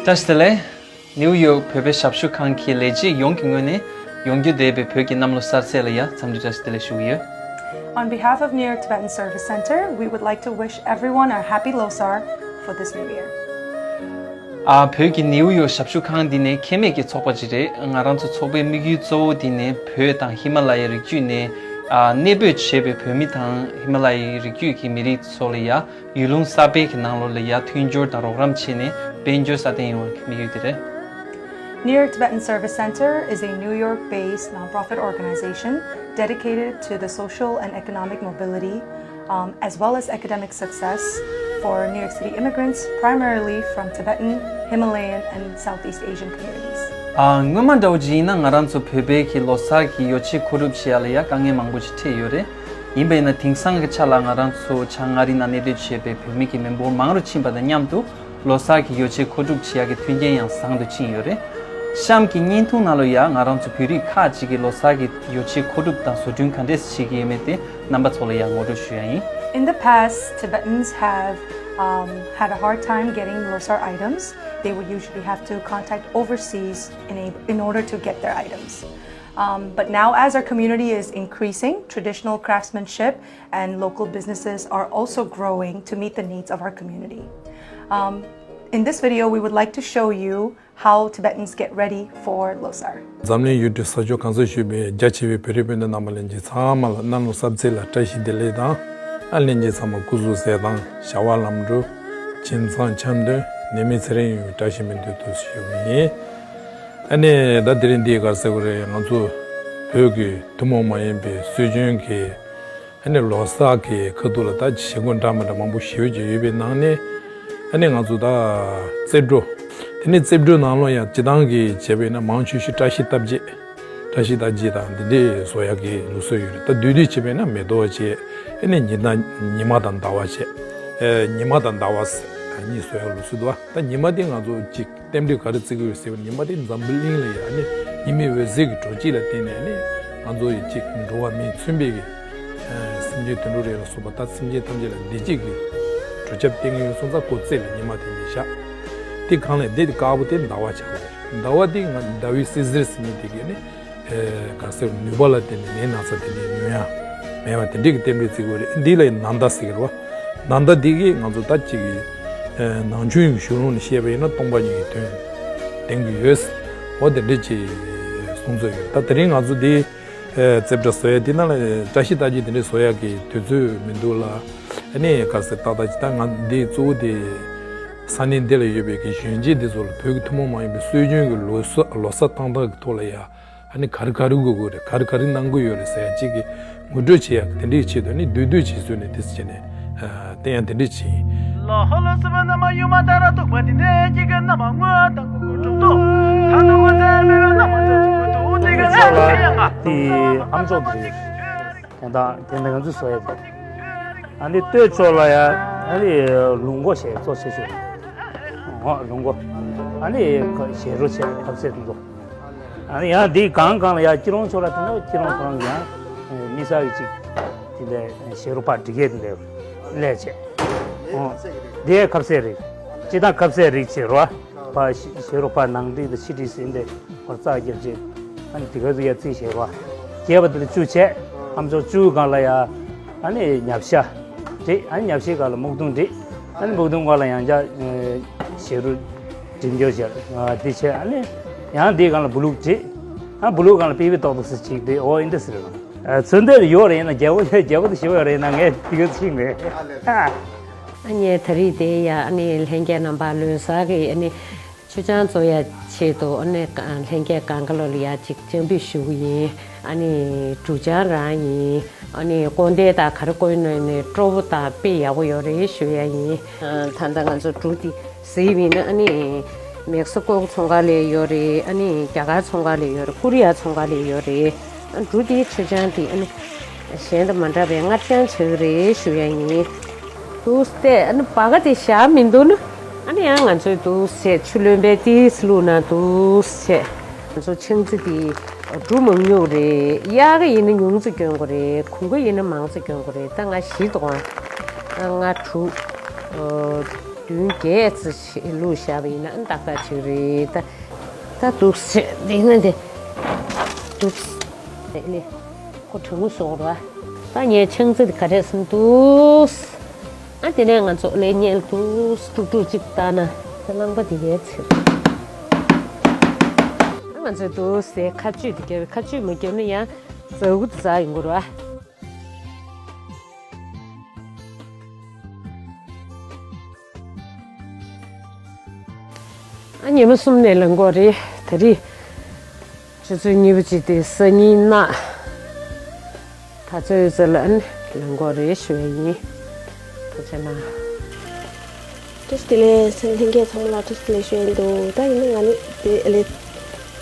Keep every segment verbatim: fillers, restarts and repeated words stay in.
བཀྲ་ཤིས་བདེ་ལེགས། ནིའུ་ཡོག་བོད་པའི་ཞབས་ཞུ་ཁང་གི་ལས་བྱེད་ཡོངས་ཀྱི་ངོས་ནས་ཡོང་རྒྱུ་བསྡད་པའི་བོད་ཀྱི་གནམ་ལོ་གསར་ཚེས་ལ་ཡ་འཚམས་འདྲི་བཀྲ་ཤིས་བདེ་ལེགས་ཞུ་གི་ཡོད། On behalf of New York Tibetan Service Center, we would like to wish everyone a happy Losar for this new year. ཨ། བོད་ཀྱི་ནིའུ་ཡོག་ཞབས་ཞུ་ཁང་འདི་ནི་ཁེ་མེད་ཀྱི་ཚོགས་པ་ཅིག་རེད། ང་རང་ཚོ་ཚོགས་པའི་དམིགས་ཡུལ་གཙོ་བོ་འདི་ནི་བོད་དང་ཧི་མ་ལ་ཡའི་རི་རྒྱུད་ནས་ཨ་གནས་སྤོས་བྱས་པའི་བོད་མི་དང་ཧི་མ་ལ་ཡའི་རི་རྒྱུད་ཀྱི་མི་རིགས་ཚོ་ལ་ཡ་ཡུལ་ལུང་གསར་སྤེལ་གྱི་ནང་ལོགས་ལ་ཡ་མཐུན་སྦྱོར་དང་རོགས་རམ་བྱས་ནས་དཔལ་འབྱོར་སྲ་བརྟན་ཡོང་བའི་དམིགས་ཡུལ་དེ་རེད། New York Tibetan Service Center is a New York-based nonprofit organization dedicated to the social and economic mobility, um, as well as academic success for New York City immigrants, primarily from Tibetan, Himalayan, and Southeast Asian communities. ཨ། སྔོན་མ་འདྲ་བོ་ཅིག་ཡིན་ན་ང་རང་ཚོ་བོད་པའི་གི་ལོ་གསར་གྱི་ཡོ་བྱད་མཁོ་སྒྲུབ་བྱེད་ཡ་ལ་ཡ་དཀའ་ངལ་མང་པོ་ཞིག་འཕྲད་ཡོད་རེད། ཡིན་པ་ཡིན་ན་དེང་སང་གི་ཆ་ལ་ང་རང་ཚོ་བྱང་མངའ་རིས་ནང་གནས་སྡོད་བྱེད་པའི་བོད་མི་གི་མི་འབོར་མང་རུ་ཕྱིན་པ་དང་མཉམ་དུ་ལོ་གསར་གྱི་ཡོ་བྱད་མཁོ་སྒྲུབ་བྱེད་ཡ་གི་མཐུན་རྐྱེན་ཡང་བཟང་དུ་ཕྱིན་ཡོད་རེད། གཤམ་གྱི་བརྙན་ཐུང་ནང་ལ་ཡ་ང་རང་ཚོ་བོད་རིགས་ཁག་ཅིག་གིས་ལོ་གསར་གྱི་ཡོ་བྱད་མཁོ་སྒྲུབ་དང་བཟོ་སྐྲུན་ག་འདྲས་བྱེད་ཀྱི་ཡོད་མེད་དེ་རྣམ་པ་ཚོ་ལ་ཡ་ངོ་སྤྲོད་ཞུ་ཡ་ཡིན། In the past, Tibetans have, um, had a hard time getting Losar items. They would usually have to contact overseas in, a, in order to get their items. Um, but now, as our community is increasing, traditional craftsmanship and local businesses are also growing to meet the needs of our community. Um, in this video, we would like to show you how Tibetans get ready for Losar. འཛམ་གླིང་ཡུལ་གྲུ་ས་ཕྱོགས་གང་སར་བཞུགས་པའི་རྒྱ་ཆེ་བའི་བོད་རིགས་སྤུན་ཟླ་རྣམ་པ་ལྷན་རྒྱས་ཚང་མ་ལ་གནམ་ལོ་གསར་ཚེས་ལ་བཀྲ་ཤིས་བདེ་ལེགས་དང་། ཨ་ལྷན་རྒྱས་ཚང་མ་སྐུ་གཟུགས་གསལ་ཐང་བྱ་བ་ལམ་འགྲོ་ཁྱིམ་ཚང་འཆམ་མཐུན་ནད་མེད་ཚེ་རིང་ཡོང་བའི་བཀྲ་ཤིས་སྨོན་འདུན་དུ་ཞུ་བ་ཡིན། ཨ་ནི་ད་དེ་རིང་འདི་ག་རེ་ཟེར་དགོས་རེད། ང་ཚོ་བོད་ཀྱི་ཐུན་མོང་མ་ཡིན་པའི་སྲོལ་རྒྱུན་གྱི་ཨ་ནི་ལོ་གསར་གྱི་ཁ་ཐུག་ལ་ད་བྱེད་སྒོ་འདྲ་མི་འདྲ་མང་པོ་ཞེ་པོ་ཅིག་ཡོད་པའི་ནང་ནས་ཨ་ནི་ང་ཚོ་ད་རྩེད་འགྲོ། དེ་ནས་རྩེད་འགྲོའི་ནང་ལོགས་ཡང་སྤྱིར་བཏང་གི་བྱས་པས་ན་མང་ཆེ་ཤོས་བཀྲ་ཤིས་རྟགས་བརྒྱད། བཀྲ་ཤིས་རྟགས་བརྒྱད་དང་འདི་འདྲས་བཟོ་ཡག་གི་ལུགས་སྲོལ་ཡོད་རེད། ད་བསྡུས་བསྡུས་བྱས་པས་ན་མེ་ཏོག་བྱས། ཨ་ནི་ཉི་ཟླ་ཉི་མ་དང་ཟླ་བ་བྱས། ཨེ་ཉི་མ་དང་ཟླ་བ་གཉིས་བཟོ་ཡག་ལུགས་སྲོལ་འདུག་བ། ད་ཉི་མ་དེ་ང་ཚོ་གཅིག་རྟེན་འབྲེལ་ག་རེ་བརྩི་གི་ཡོད་ཟེར་བ། ཉི་མ་དེ་འཛམ་བུ་གླིང་ལ་ཡ་ཨ་ནི་ཉི་མའི་འོད་ཟེར་གྱི་དྲོ་སྐྱིད་ལ་བརྟེན་ནས་ཨ་ནི་ང་ཚོ་ཡི་གཅིག་འགྲོ་བ་མིས་མཚོན་པའི་གི་ཨ་སེམས་ཅན་དུད་འགྲོ་རེ་ལ་སོགས་པ་ད་སེམས་ཅན་ཐམས་ཅད་ལ་བདེ་སྐྱིད་ཀྱི་དྲོ་ཁྱབ་བསྟན་གྱི་ཡོད་སོང་ཙང་ཁོ་རྩེ་ལ་ཉི་མ་དེ་ནས་བཞག་དེ་གང་ལས་དེ་དེ་དཀར་པོ་དེ་ཟླ་བ་ཆགས་པ་རེད། ཟླ་བ་དེ་ང་ཟླ་བའི་བསིལ་ཟེར་ཟེར་མཁན་དེ་གས་ནི་ཨ་ག་ཟེར་ནུས་པ་ལ་བརྟེན་ནས་ནད་ན་ཚ་དེ་འདྲའི་ཉོ་ཡ་མེད་པ་དེ་འདྲའི་གི་རྟེན་འབྲེལ་བརྩི་དགོས་རེད། འདི་ལ་ཡང་ནཱ་ད་ཟེར་གི་རེད་བ། ནཱ་ད་འདི་གིས་ང་ཚོ་ད་ཅིག་གི་ཨ་ནང་ཆོས་ཀྱི་གཞུང་ལུགས་ནས་བཤད་པ་ཡིན་ན་སྟོང་པ་ཉིད་ཀྱི་དོན་བསྟན་གྱི་ཡོད། འོ་དེ་འདྲའི་ཅིག་གསུང་ཚོད་ཡོད། ད་དེ་རིང་ང་ཚོ་འདི་ཨ་རྩེ་གྲ་བཟོ་ཡ་འདི་ནང་ལ་བཀྲ་ཤིས་རྟགས་བརྒྱད་དེ་འདྲའི་བཟོ་ཡ་གི་དུས་ཚོད་མི་འདུག་ལ། ཨ་ནི་ག་ཟེར་ཏག་ཏག་ཅིག་ད་ང་འདི་གཙོ་བོ་དེ་ས་གནས་འདི་ལ་ཡོད་པའི་གི་གཞོན་སྐྱེས་འདི་ཚོ་ལ་བོད་ཀྱི་ཐུན་མོང་མ་ཡིན་པའི་སྲོལ་རྒྱུན་གྱི་ལོ་གསར་ལོ་གསར་བཏང་སྟངས་ཀྱི་ཐོག་ལ་ཡ་ཨ་ནི་ག་རེ་ག་རེ་དགོས་དགོས་རེད། ག་རེ་ག་རེ་གནང་དགོས་ཡོད་རེད་ཟེར་ཡ་གཅིག་གི་ངོ་སྤྲོད་བྱེད་ཡག་དེ་འདྲའི་ཆེད་དུ་ནི་བསྡུས་བསྡུས་བྱེད་ཚུལ་ནས་དེ་ཟེར་བྱས་ནས་བསྟན་ཡ་དེ་འདྲའི་ཆེད་ཡིན། ལ་ཧོ་ལོ་སི་བ་ན་མ་ཡུ་མ་ད་ར་ཏུག་པ་དེ་ནས་ཀྱི་གི་ན་མ་ངོ་དང་ཀུ་ཀུ་གྲུབ་ཏོ། ཐ་ན་ངོ་ཚ་མེ་བ་ན་མ་ཚ་ཚུ་ཀུ་ཏུ་ཏི་ག་ཚ་ཡ་ང་། དེ་ཨམ་ཅོག་དེ་དེ་འདྲ་དེ་འདྲ་ང་ཚོས་བཟོ་ཡ་དེ། ཨ་ནི་སྟོད་ཕྱོགས་ལ་ཡ་ཨ་ནི་ལུག་མགོ་ཞེས་གཙོ་ཆེ་ཤོས། ཨོ་ལུག་མགོ། ཨ་ནི་ཞལ་རོ་བྱས་ཁབ་ཚད་དེ་ཚོ། ཨ་ནི་ཡང་འདི་གང་གང་ལ་ཡང་སྐྱིད་རོང་ཕྱོགས་ལ་དེ་འདྲ་སྐྱིད་རོང་ཁོ་རང་གི་ཡང་མི་ས་གི་ཅིག་དེ་འདྲ་ཞེ་རུ་པ་འབྲི་གས་དེ་འདྲ་ལས་བྱས། འདི་ཁབ་ཟས་རིགས་སྤྱི་དང་ཁབ་ཟས་རིགས་བྱེད་རོ། པ་ཞེ་རུ་པ་ནང་འབྲི་དང་ཕྱི་འབྲི་ཟིན་ཏེ་བར་རྩ་རྒྱབ་བྱེད། ཨ་ནི་དེ་ག་ཚོ་ཡ་རྩིས་བྱེད་རོ། རྒྱས་པ་དེ་ལ་བཅུ་བྱས། ཨམ་ཅོག་བཅུ་གང་ལ་ཡ། ཨ་ནི་ཉབ་ཤ་འབྲི། ཨ་ནི་ཉབ་ཤའི་སྒང་ལ་སྨུག་ཐུང་འབྲི། ཨ་ནི་སྨུག་ཐུང་སྒང་ལ་ཡང་བསྐྱར་ཞེ་རུ་འབྲི་འགྱོ་བྱས། འདི་བྱས་ཨ་ནི་ཡང་འདིའི་སྒང་ལ་སྦུ་ལུག་འབྲི། ཨ་སྦུ་ལུག་སྒང་ལ་པི་པི་ཏོག་ཏོག་ཙི་ཅིག་འབྲི། འོ་ཨིན་འདི་ཟེར་རེད། ཚོན་འདི་ཡོད་རེད་ན་རྒྱལ་པོ་རྒྱལ་པོ་དེ་ཞེ་པོ་ཡོད་རེད་ན་ངས་དེ་ག་ཚིག་མེད། ཨ་ངས་ད་རེས་དེ་ཡ་ཨ་ནི་ལྷན་རྒྱས་རྣམ་པ་ལོ་གསར་གི་ཨ་ནི། མཆོད་ཆང་བཙོ་ཡ་ཆེད་དུ་ཨ་ནི་ལྷན་རྒྱས་གང་ག་ལོ་ལ་ཡ་གཅིག་སྤྱན་འབུལ་ཞུ་གི་ཡིན། ཨ་ནི་འབྲུ་ཆང་རང་ཡིན། ཨ་ནི་སྐོར་འདེབས་དང་ག་རེ་བསྐོར་ཡིན་ནའི་སྤྲོ་པོ་དང་དཔེ་ཡག་པོ་ཡོད་རེད་ཞུ་ཡ་ཡིན། ད་ལྟ་ང་ཚོ་འབྲུ་དེ་གཟིགས་པ་ཡིན་ན་ཨ་ནི་མེག་སི་ཀོ་ཚོང་ཁང་ལ་ཡོད་རེད། ཨ་ནི་རྒྱ་གར་ཚོང་ཁང་ལ་ཡོད་རེད། ཀོ་རི་ཡ་ཚོང་ཁང་ལ་ཡོད་རེད། འབྲུ་དེའི་མཆོད་ཆང་དེ་ཨ་ནི་གཞན་དང་མ་འདྲ་བའི་མངར་ཆང་ཆགས་ཀྱི་རེད་ཞུ་ཡ་ཡིན། འདུག་སྟེ་ཨ་ནི་བ་ག་དེ་བཞག་མི་འདུག་ན་ཨ་ནི་ཡང་ང་ཚོས་འདུག་སེ་ཆུ་རློན་པའི་ཏིས་བླུགས་ན་འདུག་སེ། ང་ཚོ་ཆང་རྩི་དེ་འབྲུ་མང་ཉུང་རེད། གཡག་གི་ཡིན་ན་ཉུང་ཙམ་གྱོན་དགོས་རེད། གུང་གི་ཡིན་ན་མང་ཙམ་གྱོན་དགོས་རེད། ད་ང་བཞི་འདུག་ཨ། ལྔ་དྲུག་ཨ། བརྒྱད་ཙམ་ཞིག་བླུགས་བཞག་པ་ཡིན་ན་ཏག་ཏག་ཅིག་རེད། ད་ད་འདུག་སེ་འདི་ན་འདི་འདུག་སེ་ལེ་ཁོ་གྲང་མོ་སོང་ར། ད་ངས་ཆང་རྩི་འདི་ག་རེ་སེམས་འདུག་སེ། ཨ་དེ་ནས་ང་ཚོ་ལས་ཉལ་འདུག་སེ་ཏུག་ཏུག་ཅིག་བཏང་ན་ད་རླངས་པ་འདི་ཡལ་ཚར། ཨ་ང་ཚོས་འདུག་སེ་ཁ་གཅོད་འདི་བརྒྱབ། ཁ་གཅོད་མ་བརྒྱབ་ན་ཡང་ཟ་འུ་ཟ་ཡོང་གི་རེད་བ། ཨ་ཉི་མ་གསུམ་ནས་ལངས་དགོས་རེད། ད་རེས་ཆུ་ཚོད་གཉིས་པ་ཅིག་དེ་སང་ཉིན་གནངས་ད་ཚོད་ཡོད་ཚད་ལ་ཨ་ནི་ལངས་དགོས་རེད་ཞུ་ཡ་ཡིན། ཐུགས་རྗེ་གནང་། བཀྲ་ཤིས་བདེ་ལེགས་ལྷན་རྒྱས་ཚང་མ་ལ་བཀྲ་ཤིས་བདེ་ལེགས་ཞུ་ཡ་ཡིན་འདུག་ད་ཡིན་ན་ང་ནི་དེ་ཨ་ལེ་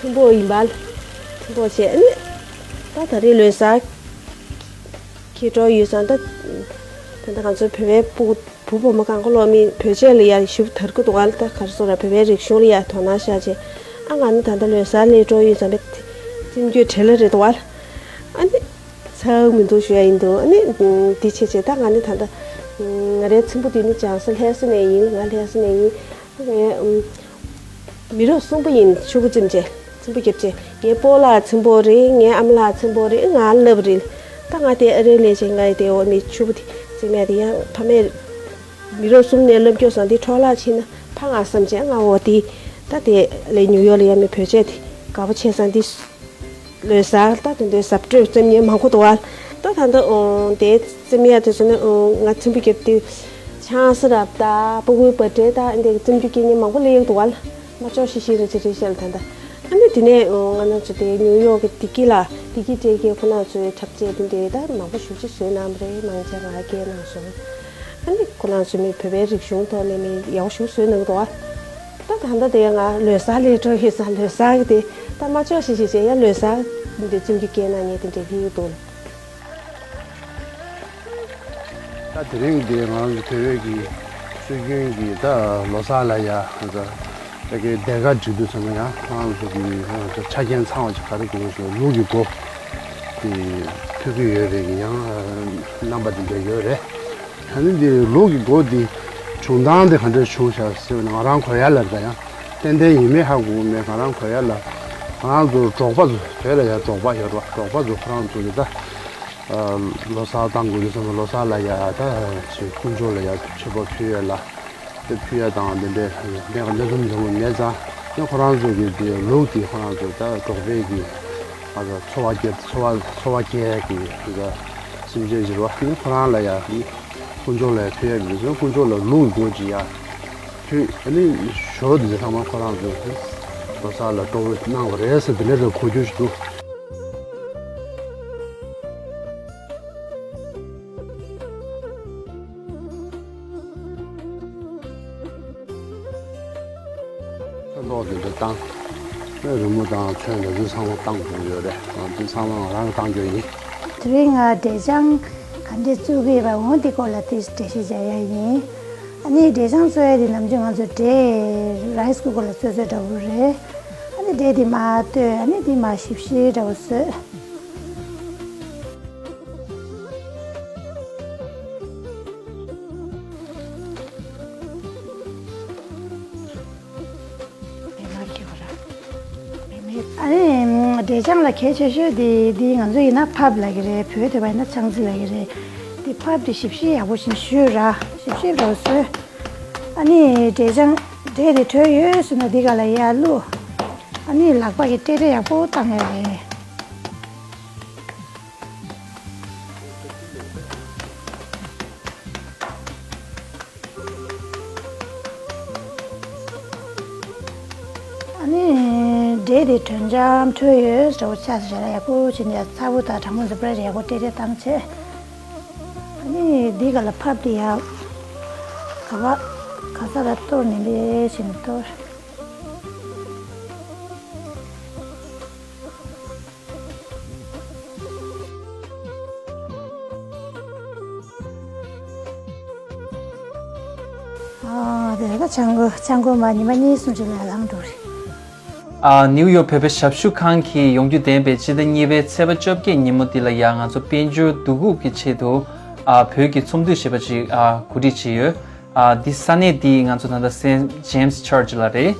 ཐུན་པོ་ཡིན་པ། ཐུན་པོ་བྱས་ཨ་ནི་ད་ད་རེས་ལོ་གསར་འཁེལ་འགྲོ་ཡོད་ཙང་ད་ད་ལྟ་ང་ཚོ་བོད་པའི་སྤུ་གུ་བུ་བུ་མོ་གང་ག་ལོག་མི་བོད་ཆས་ལ་ཡ་ཞིབ་དར་གི་འདུག་བ་ལ། ད་ག་རེ་ཟེར་ར་བོད་པའི་རིག་གཞུང་ལ་ཡ་དོ་སྣང་ཤར་བྱས། ཨ་ང་ནི་ད་ལྟ་ལོ་གསར་སླེབས་འགྲོ་ཡོད་ཙང་བའི་རྩེད་འཇོ་བྲེལ་ལ་རེད་འདུག་བ་ལ། ཨ་ནི་ཚ་བོ་མི་འདུག་ཞུ་ཡ་ཡིན་འདུག་ཨ་ནི་འདི་བྱས་བྱས་ད་ང་ནི་ད་ལྟ་ང་རའི་ཚེམ་བུ་དེ་ནི་བྱང་ས་ལྷ་ས་ནས་ཡིན། ང་ལྷ་ས་ནས་ཡིན། ངའི་མི་རབས་གསུམ་པ་ཡིན། ཕྲུ་གུ་བཙེམ་བྱས་ཚེམ་བུ་བརྒྱབ་བྱས། ངའི་སྤོ་ལགས་ཚེམ་པོ་རེད། ངའི་ཨ་མ་ལགས་ཚེམ་པོ་རེད། ང་སློབ་རེད། ད་ང་དེ་ཨ་རི་ལས་བྱས་ང་ཡི་དེ་འོ་མི་ཕྲུ་གུ་དེ་བཙེམ་ཡ་དེ་ཡང་ཕ་མས་མི་རབས་གསུམ་ནས་སློབ་སྐྱོར་བཟང་དེ་འཕྲོ་བརླག་ཕྱིན་ན་ཕ་ང་བསམ་བྱས་ང་འོ་དེ་ད་དེ་ལས་ཉུའུ་ཡོག་ལ་ཡ་མི་བོད་ཆས་དེ་དགའ་པོ་བྱས་ཙང་དེ་ལོ་གསར་ད་དེ་འདྲའི་གཟབ་སྤྲོས་བཙེམ་མཁན་མང་པོ་འདུག་བ། ད་ད་ལྟ་འོ་དེ་བཙེམ་ཡ་དེ་ཚོ་ནི་འོ་ང་ཚེམ་བུ་བརྒྱབ་དུས་ཆང་ས་རབ་ད་སྤུ་གུའི་བ་དྲེ་ད་འདི་བཙེམ་རྒྱུ་སྐྱེ་མཁན་མང་པོ་སླེབས་ཡོད་འདུག་བ། མ་ལྕོགས་ཤིག་ཤིག་རེད་ཅེས་རེད་བཤད་ལ་ད་ལྟ། ཨ་ནི་དེ་ནས་ང་རང་ཚོ་དེ་ཉུའུ་ཡོག་གི་བདེ་སྐྱིད་ལ་བདེ་སྐྱིད་སྤྲད་མཁན་ཁོ་རང་ཚོའི་འཁྲབ་ཆས་དེ་འདྲའི་ད་མང་པོ་ཞེ་པོ་ཅིག་བཟོས་གནང་བ་རེད། མང་ཆེ་ང་སྐྱེལ་གནང་སོང་། ཨ་ནི་ཁོ་རང་ཚོ་མི་བོད་པའི་རིག་གཞུང་ཐོག་ནས་མི་ཡག་པོ་ཞེ་པོ་བཟོས་གནང་གི་འདུག་ཨ། ད་ད་ལྟ་དེ་ང་ལོ་གསར་སླེབས་འགྲོ་ཡོད་ཙང་ལོ་གསར་གི་དེ་ད་མ་ལྕོགས་ཤིག་ཤིག་བྱས་ཡ་ལོ་གསར་འདི་བཙེམ་རྒྱུ་སྐྱེལ་གནང་མཁན་དེ་འདྲའི་ཕི་ཡུལ་འདུག་ད་དེ་རིང་འདི་ང་རང་ཚོ་བོད་པའི་གི་སྲོལ་རྒྱུན་གྱི་ད་ལོ་གསར་ལ་ཡ་ད་ད་གི་སྡེར་ཁ་སྒྲིག་དུས་ཚང་མ་ཡང་ཁོ་རང་ཚོ་གི་ང་རང་ཚོ་ཆ་རྐྱེན་ཚང་བ་ཅིག་ག་རེ་དགོས་ཟེར་ལུག་གི་མགོ་དེ་ཕུལ་གི་ཡོད་རེད། གི་ཡང་རྣམ་པ་དེ་འདྲ་ཡོད་རེད། ད་ནི་འདི་ལུག་གི་མགོ་འདི་བྱུང་སྟངས་དེ་ག་འདྲ་བྱུང་ཤག་ཟེར་བ་ན་ང་རང་གོ་ཡ་ལ་ད་ཡང་ཏན་ཏན་ཡིན་མིན་ཧ་གོ་མེད། ང་རང་གོ་ཡ་ལ་ང་རང་ཚོ་འབྲོག་པ་ཚོ་བོད་ལ་ཡང་འབྲོག་པ་ཡོད་རེད་བ། འབྲོག་པ་ཚོ་ཁོ་རང་ཚོ་གི་ད་ལོ་གསར་བཏང་དགོས་དུས་ཙམ་པ་ལོ་གསར་ལ་ཡ་ད་ཅིག་དཀོན་མཆོག་ལ་ཡ་མཆོད་པ་ཕུལ་ཡས་ལ་དེ་ཕུལ་ཡས་དང་དེ་འདྲའི་གནས་གནས་ཚུལ་འཛོམས་མེད་ཙང་ཡང་ཁོ་རང་ཚོ་གི་དེ་ལུག་དེ་ཁོ་རང་ཚོ་ད་འབྲོག་པའི་གི་ང་ཚོ་འཚོ་བ་སྐྱེལ་འཚོ་བ་འཚོ་བ་སྐྱེལ་གི་ང་ཚོ་སེམས་ཅན་ཟེར་བ་ནི་ཁོ་རང་ལ་ཡ་ནི་དཀོན་མཆོག་ལ་ཕུལ་ཡ་མི་འདུག་དཀོན་མཆོག་ལ་ལུག་མགོ་ཅིག་ཡ་ཕུལ། ཨ་ནི་ཞོ་དེ་ཚང་མ་ཁོ་རང་ཚོས་ལོ་གསར་ལ་སྤྲོ་བོ་གནང་བ་རེད་ཟེར་དེ་འདྲ་རེ་གོ་རྒྱུ་ཞིག་འདུག་ཚོན་མདོག་དེ་འདྲ་བཏང་། རི་མོ་དང་ཚོན་དང་འདི་ཚང་མ་བཏང་དགོས་ཡོད་རེད། འདི་ཚང་མ་ང་རང་གིས་བཏང་རྒྱུ་ཡིན། དེ་རིང་ང་འབྲས་ལྗང་ག་འདྲས་བཙུགས་ཀྱི་ཡོད་པ་འོང་འདི་སྐོར་ལ་ཏོག་ཙམ་འགྲེལ་བཤད་རྒྱག་ཡ་ཡིན། ཨ་ནི་འབྲས་ལྗང་བཙོས་ཡ་དེ་ནམ་རྒྱུན་ང་ཚོ་འབྲས་རའི་སི་ཀུ་ཀར་ལ་བཙོས་བཙོས་འདྲ་བོ་རེད། ཨ་ནི་འབྲས་དེ་མར་བཏོན། ཨ་ནི་དེ་མར་ཞིབ་ཞིབ་འདྲ་བོ་བཟོས། ཨ་ནི་འབྲས་ལྗང་ལ་གལ་ཆེ་ཤོས་དེ་འདི་ང་ཚོ་ཡིན་ན་ཕབ་ལབ་ཀྱི་རེད། བོད་དུ་བ་ཡིན་ན་ཆང་རྩི་ལབ་ཀྱི་རེད། འདི་ཕབ་དེ་ཞིབ་ཞིབ་ཡག་པོ་ཞིག་བཞུས་ར་ཞིབ་ཞིབ་ར་བཟོས། ཨ་ནི་འབྲས་ལྗང་འབྲས་དེ་དྲོད་ཡོད་ཟེར་ན་འདི་ག་ལ་ཡར་བླུགས། ཨ་ནི་ལག་པ་གིས་ཏྲེ་ཏྲེ་ཡག་པོ་བཏང་ཡ་རེད། ཨ་ནི་འབྲས་དེ་དྲོད་འཇམ་དྲོད་ཡོད་འདྲ་བོ་ཆགས་ཟེར་ཡག་པོ་བྱས་ནས་ཚ་པོ་དང་གྲང་མོ་འཛིན་པར་ཡག་པོ་ཏྲེ་ཏྲེ་བཏང་བྱས། ཨ་ནི་འདི་ག་ལ་ཕབ་དེ་ཡག་ག་བ་ག་ས་ར་གཏོར་ནས་ལས་བྱས་ནས་གཏོར། ཨ་དེ་ད་ཆང་གོ་ཆང་གོ་མ་ཉི་མ་གཉིས་གསུམ་ཅིག་ལ་ལངས་འགྲོ་རེད། ཨ་ནིའུ་ཡོག་བོད་པའི་ཞབས་ཞུ་ཁང་གིས་ཡོང་རྒྱུ་ལྡན་པའི་སྤྱི་ཟླ་གཉིས་པའི་ཚེས་པ་བཅོ་བརྒྱད་ཉིན་མོ་འདི་ལ་ཡང་ང་ཚོ་དཔལ་འབྱོར་བསྡུ་འགུག་གི་ཆེད་དུ་ཨ་བོད་ཀྱི་ཚོགས་འདུ་ཞེས་པ་ཅིག་ཨ་གོ་སྒྲིག་བྱས་ཡོད། ཨ་འདི་ས་གནས་འདི་ང་ཚོ་ད་ལྟ་Saint James Church ལ་རེད།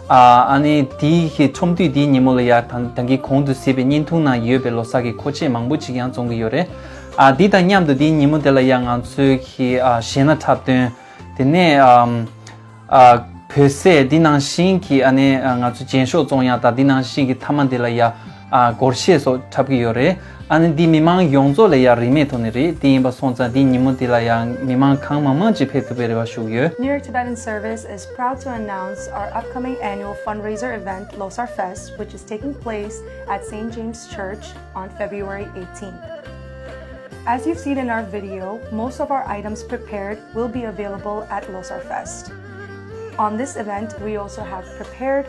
ཨ་ཨ་ནི་འདི་གི་ཁྲོམ་དུས་འདིའི་ཉིན་མོ་ལ་ཡ་ད་ད་གིན་གོང་དུ་གཟིགས་པའི་བརྙན་ཐུང་ནང་ཡོད་པའི་ལོ་གསར་གྱི་མཁོ་ཆས་མང་པོ་ཅིག་ཡང་བཙོང་གི་ཡོད་རེད། ཨ་འདི་དང་མཉམ་དུ་འདིའི་ཉིན་མོ་དེ་ལ་ཡ་ང་ཚོའི་གི་ཨ་གཞས་སྣ་འཁྲབ་སྟོན། དེ་ནས་ཨམ་ཨ་བོད་ཟས་འདི་ནང་བཞིན་གྱི་ཨ་ནི་ཨ་ང་ཚོ་རྒྱན་ཤོག་བཙོང་ཡག་དང་འདི་ནང་བཞིན་གྱི་མཐའ་མ་འདི་ལ་ཡ་ཨ་སྒོར་གཞས་སོགས་འཁྲབ་ཀྱི་ཡོད་རེད། ཨ་ནི་འདི་མི་མང་ཡོངས་རྫོགས་ལ་ཡ་རིན་མེད་ཐོག་ནས་རེད། དེ་ཡིན་པ་སོང་ཙང་འདི་ཉིན་མོ་འདི་ལ་ཡ་མི་མང་གང་མང་མང་ཅིག་ཕེབས་ཐུབ་པའི་རེ་བ་ཞུ་གི་ཡོད། New York Tibetan Service is proud to announce our upcoming annual fundraiser event, Losar Fest, which is taking place at Saint James Church on February eighteenth. As you've seen in our video, most of our items prepared will be available at Losar Fest. On this event, we also have prepared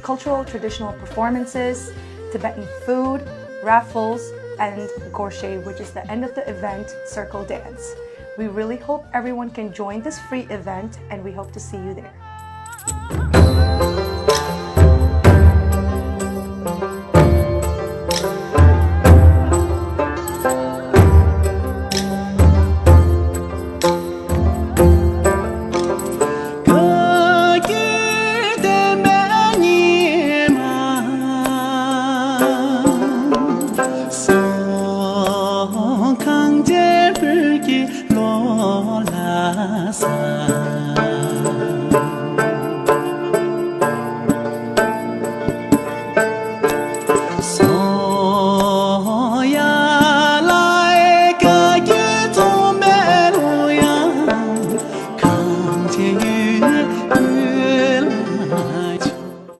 cultural traditional performances, Tibetan food, raffles, and gorshe, which is the end of the event circle dance. We really hope everyone can join this free event, and we hope to see you there.